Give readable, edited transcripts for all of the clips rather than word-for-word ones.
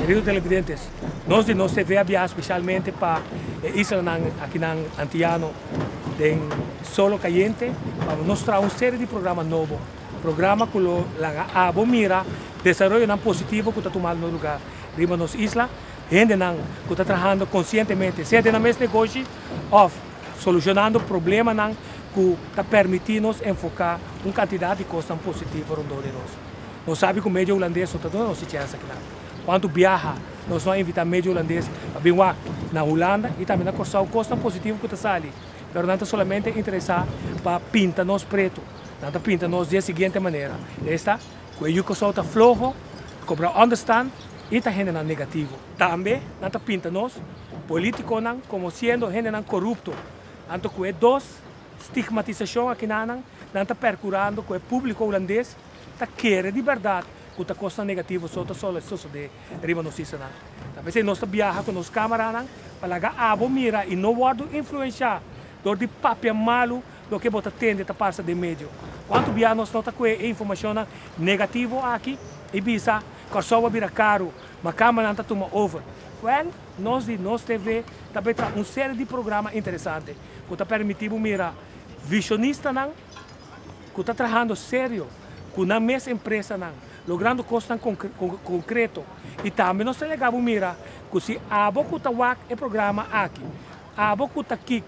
Querido televidentes, nos di Nos TV a biaha specialmente pa e islanan akinan Antiano den Solo Cayente pa nos traha un serie di programa nobo. Programa cu lo laga abo mira desaroyonan positivo cu ta tumando lugar riba nos isla, hendenan cu ta trahando conscientemente sea den nan mes negoshi of solucionando problemanan cu ta permiti nos enfoca un cantidad di cosnan positivo rondó di nos. Nos sabi cu medio Hulandes no ta duna nos e chance akinan. Cuanto biaha nos no a invita medio Hulandes pa bin wak na Hulanda y tambe na Corsou cosnan positivo cu ta sali, pero nan ta solamente interesa pa pinta nos preto. Nan ta pinta nos di e siguiente manera, esta cu e yu Corsou ta floho, cobra onderstand y ta hendenan negativo. Tambe nan ta pinta nos politiconan como siendo hendenan corupto. Anto cu e dos stigmatisacion akinanan, nan ta percurando cu e publico Hulandes ta kere di berdad cu ta cosnan negativo so ta solo sosode riba nos islanan. Ta p'esey nos ta biaha cu nos camaranan pa laga abo mira y no wordo influencia dor di papia malu loke bo ta tende ta pasa den medio. Cuanto bia nos no ta cue e informacionnan negativo aki y bisa Corsou a bira caro, ma camanan ta tuma over. Wel, nos di Nos TV ta bay traha un serie di programa interesante cu ta permiti bo mira visionistanan cu ta trahando serio cu nan mes empresanan, logrando cosnan concreto. Y tambe nos ta laga bo mira cu si abo cu ta wak e programa aki, abo cu ta kik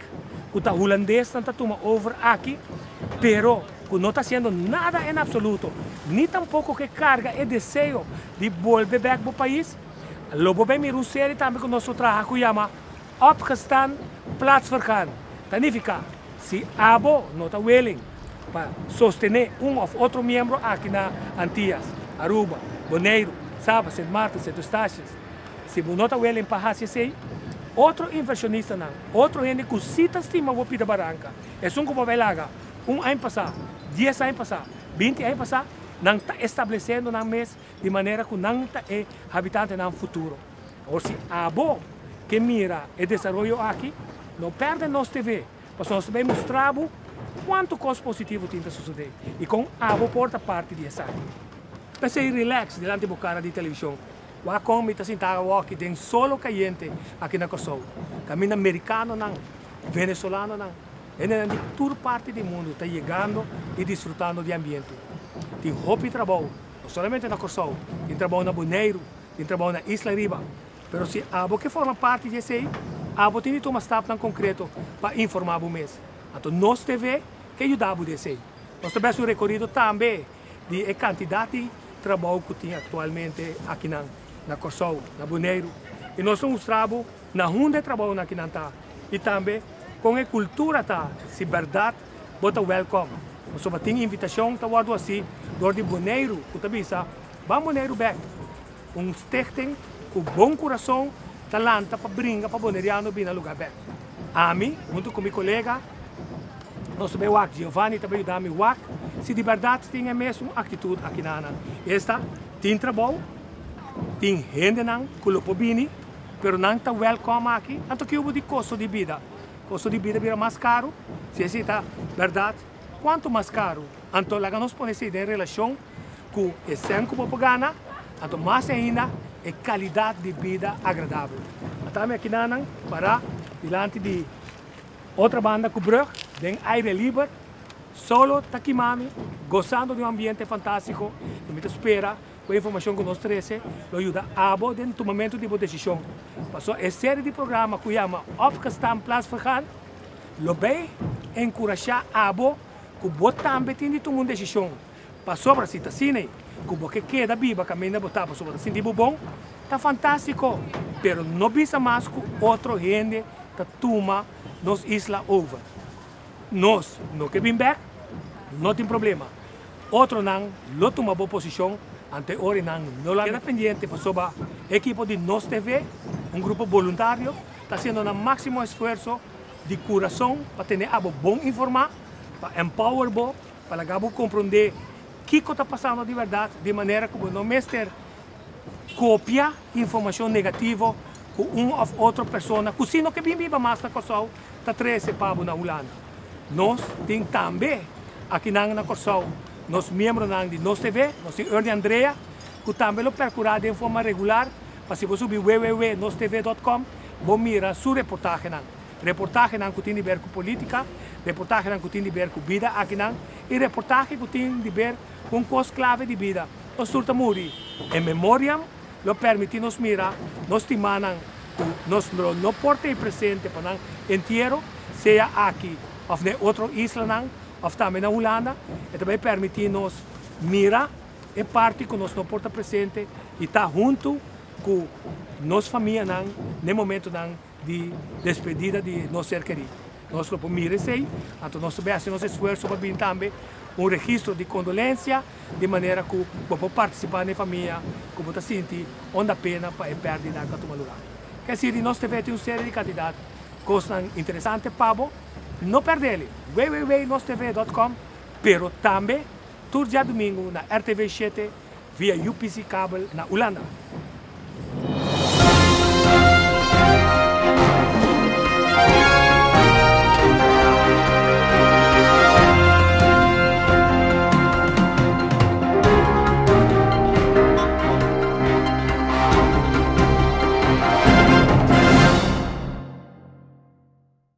cu ta Hulandesnan ta tuma over aki, pero cu no ta haciendo nada en absoluto, ni tampoco ke carga e deseo di bolbe bek bo pais, lo bo bay mira un serie tambe cu nos lo traha cu yama Opgestaan, plaatsvergaan. Ta nifica, si abo no ta willing pa sostene un of otro miembro aki na Antillas, Aruba, Boneiru, Saba, Sint Maarten, Sint Eustatius, si bo no ta willing pa haci esey, otro inversionistanan, otro hende cu si ta stima bo pida baranca, esun cu bo bay laga un aña pasa, dies aña pasa, binti aña pasa, nan ta estableciendo nan mes di manera cu nan ta e habitantenan futuro. Awor si abo ke mira e desaroyo aki, no pèrdè Nos TV, pasobra nos ta bai mustra bo kuantu kos positivo tin ta sosodé i kon abo por ta parti di esaki. P'esei relax dilanti bo kara di televishon. Wak kon mi ta sinta awoki den solo kayente aki na Kòrsou, kaminda merikanonan, venesolanonan, hendenan di tur parti di mundu ta yegando i disfrutando di ambiente. Tin hopi trabou, no solamente na Kòrsou, tin trabou na Boneiru, Tin trabou na isla riba. Pero si abo ke forma parti di esei, abo tin di tuma stapnan konkreto pa informá bo mes. Anto Nos TV ke yuda bo di esei. Nos ta bes un rekorido tambe di e kantidat di trabou ku tin aktualmente akinan na Kòrsou, na Boneiru. I nos ta mustra bo na hunda e trabounan akinan ta i tambe kon e kultura ta, si bèrdat bo ta wèlkòm. Pasobra tin invitashon ta wòrdu hasi dor di Boneiru ku ta bisa, Ban Boneiru bek! Un stichting ku bon kurason ta lanta pa bringa pa boneriano bini na lugá bek. Ami, huntu ku mi kolega, nos ta bai wak, Giovanni ta bai yuda mi wak si di bèrdat tin e mesun aktitut akinanan. Esta, tin trabou, tin hendenan ku lo por bini, pero nan ta wèlkòm aki. Anto ki hubo di kosto di bida? Kosto di bida bira mas karu? Si esei ta bèrdat, kuantu mas karu? Anto laga nos pone esei den relashon ku e sèn ku bo por gana, anto mas ainda e kalidat di bida agradabel. Ata mi akinanan pará dilanti di otra banda ku brùg den aire liber, solo ta kima mi, gosando di un ambiente fantástiko i mi ta spera ku e informashon ku nos trese lo yuda abo den tumamentu di bo desishon. Pasobra e seri di programa ku yama Opgestaan Plaats Vergaan lo bay enkurashá abo ku bo tambe tin di tuma un desishon. Pasobra si ta asina ei ku bo ke keda biba kaminda bo ta pasobra bo ta sinti bo bon, ta fantástiko. Pero no bisa mas ku otro hende ta tuma nos isla over. Nos no ke bin bèk, no tin problema. Otronan lo tuma bo posishon, anto e ora nan no lo keda pendiente pasobra e ekipo di Nos TV, un grupo boluntario, ta hasiendo nan máksimo esfuerso di kurason pa tene abo bon informá, pa empower bo, Pa laga bo komprondé kiko ta pasando di bèrdat, di manera ku bo no mester kopia informashon negativo ku un òf otro persona ku si no ke bin biba mas na Kòrsou ta trese pa bo na Hulanda. Nos tin tambe akinan na Kòrsou nos miembronan di Nos TV, nos tin Ernie Andrea, ku tambe lo perkurá den forma regular. Pa si bo subi www.nostv.com, bo mira su reportahenan. Reportahenan ku tin di ber ku polítika, reportahenan ku tin di ber ku bida akinan, i reportahe ku tin di ber ku un kos klave di bida. Nos tur ta muri. In memoriam lo permití nos mira nos stimánan ku nos lo no por ta presente pa nan entiero, sea aki òf na otro islanan, òf tambe na Hulanda. E tambe permití nos mira e parti ku nos no por ta presente i ta huntu ku nos famianan na momentonan di despedida di nos ser kerí. Nos lo por mira esei, anto nos tambe hasi nos esfuerso pa bin tambe un registro di kondolensia, di manera ku bo por partisipá na e famia ku bo ta sinti honda pena pa e pèrdida ku a tuma lugá. Ke asina Nos TV tin un serie di kantidat kosnan interesante pa bo. No pèrdè www.nostv.com, pero tambe tur djadumingu na RTV 7 via UPC kabel na Hulanda.